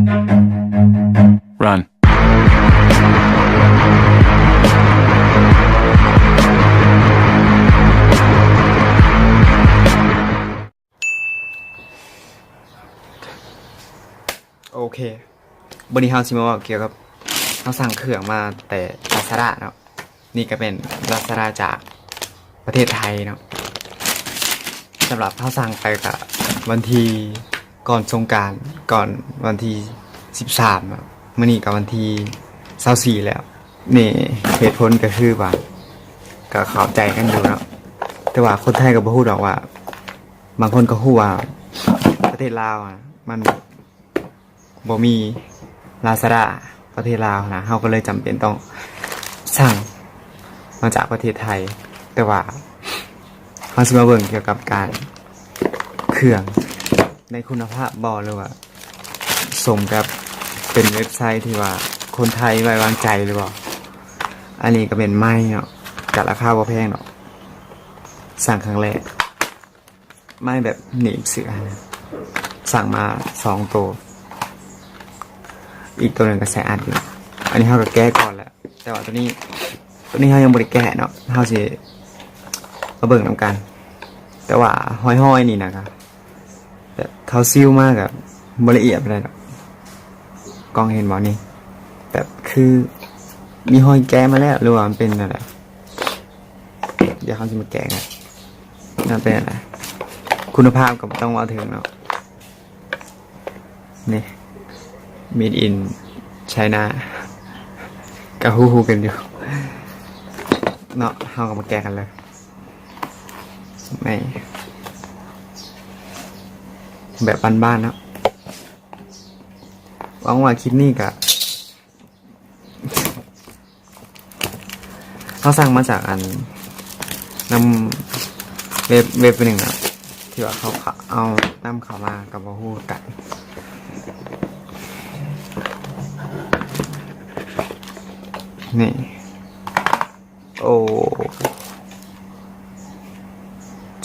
Run. ໂອເຄ ມື້ນີ້ເຮົາຊິມາເວົ້າກ່ຽວກັບ ເຮົາສັ່ງເຄື່ອງມາແຕ່ Lazada ເນາະ. ນີ້ກໍແມ່ນ Lazada ຈາກປະເທດໄທເນາະ. ສຳລັບເຮົາສັ່ງໄປກະວັນທີ ກ່ອນສົງການ ກ່ອນວັນທີສິບສາມເນາະ. ມື້ນີ້ກໍວັນທີຊາວສີ່ແລ້ວ. ນີ້ເຫດຜົນກໍຄືວ່າ ກໍເຂົ້າໃຈກັນຢູ່ເນາະ ແຕ່ວ່າຄົນໄທກໍບໍ່ຮູ້ດອກວ່າ ບາງຄົນກໍຮູ້ວ່າປະເທດລາວອະ ມັນບໍ່ມີ Lazada ປະເທດລາວນະ, ເຮົາກໍເລີຍຈຳເປັນຕ້ອງສັ່ງມາຈາກປະເທດໄທ. ແຕ່ວ່າເຮົາຊິມາເບິ່ງກ່ຽວກັບການ ເຄື່ອງໄດ້ຄຸນນະພາບບໍ່ ຫຼືວ່າສົມກັບເປັນເວັບໄຊທີ່ວ່າຄົນໄທໄວ້ວາງໃຈຫຼືບໍ່. ອັນນີ້ກໍເປັນໄມ້ເນາະ, ກໍລາຄາບໍ່ແພງດອກ, ສັ່ງຄັ້ງແລກ. ໄມ້ແບບໜີບເສື້ອນະ, ສັ່ງມາສອງໂຕ, ອີກໂຕໜຶ່ງກໍໃສ່ອັດຢູ່. ອັນນີ້ເຮົາກໍແກະກ່ອນແຫຼະ, ແຕ່ວ່າໂຕນີ້ ໂຕນີ້ເຮົາຍັງບໍ່ໄດ້ແກະເນາະ, ເຮົາຊິມາເບິ່ງນຳກັນ. ແຕ່ວ່າຮອຍໆນີ້ນະ ກໍແບບເຂົາຊີວມາກໍບໍ່ລະອຽດປານໃດດອກ. ກ້ອງເຫັນບໍ່ນີ້? ແບບຄືມີຮອຍແກະມາແລ້ວ ຫຼືວ່າມັນເປັນແນວໃດ? ດຽວເຮົາຊິມາແກະກັນ ມັນເປັນແນວໃດ? ຄຸນນະພາບກໍບໍ່ຕ້ອງເວົ້າເຖິງເນາະ. ນີ້ Made in China ກໍຮູ້ໆກັນຢູ່ເນາະ. ເຮົາກໍມາແກະກັນເລີຍ ນີ້ ແບບບ້ານໆເນາະ. ຫວັງວ່າຄລິບນີ້ກໍ ເຮົາສັ່ງມາຈາກອັນ ນຳເວັບ ເວັບໜຶ່ງນະ ທີ່ວ່າເຂົາເອົານຳເຂົ້າມາກໍບໍ່ຮູ້ຄືກັນ. ນີ້ ໂອ້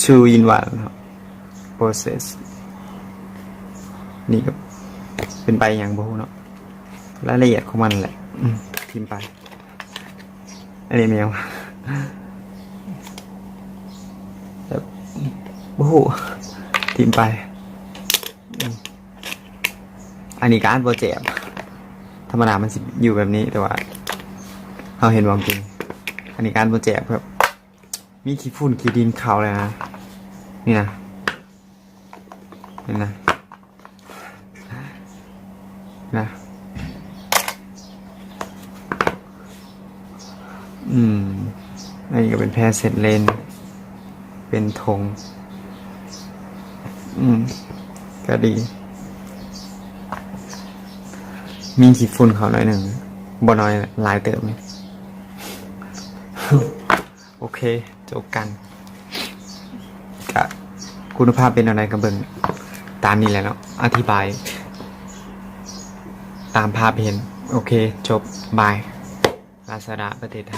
two in one process ນີ້ກໍເປັນໃບຫຍັງບໍ່ຮູ້ເນາະ, ລາຍລະອຽດຂອງມັນແຫຼະ. ອືມ ຖິ້ມໄປ. ອັນນີ້ແມ່ນຫຍັງວະ? ແບບ ບໍ່ຮູ້ ຖິ້ມໄປ. ອືມ ອັນນີ້ກໍອັດບໍ່ແຈບ, ທຳມະດາມັນຊິຢູ່ແບບນີ້ ແຕ່ວ່າເຮົາເຫັນວ່າກິນ. ອັນນີ້ກໍອັດບໍ່ແຈບ, ແບບມີຂີ້ຝຸ່ນຂີ້ດິນເຂົ້າເລີຍນະ. ນີ້ນະ ນີ້ນະ ນະ. ອືມ ອັນນີ້ກໍເປັນແຜ່ນເຊັດເລນ ເປັນຖົງ. ອືມ ກໍດີ, ມີຂີ້ຝຸ່ນເຂົ້າໜ້ອຍໜຶ່ງ, ບໍ່ໜ້ອຍ ຫຼາຍເຕີບນີ້. ໂອເຄ ຈົບກັນ. ກະຄຸນນະພາບເປັນແນວໃດກໍເບິ່ງຕາມນີ້ແຫຼະເນາະ, ອະທິບາຍຕາມພາບເຫັນ. ໂອເຄ ຈົບ, ບາຍ. ລາຊາດ້າ ປະເທດໄທ.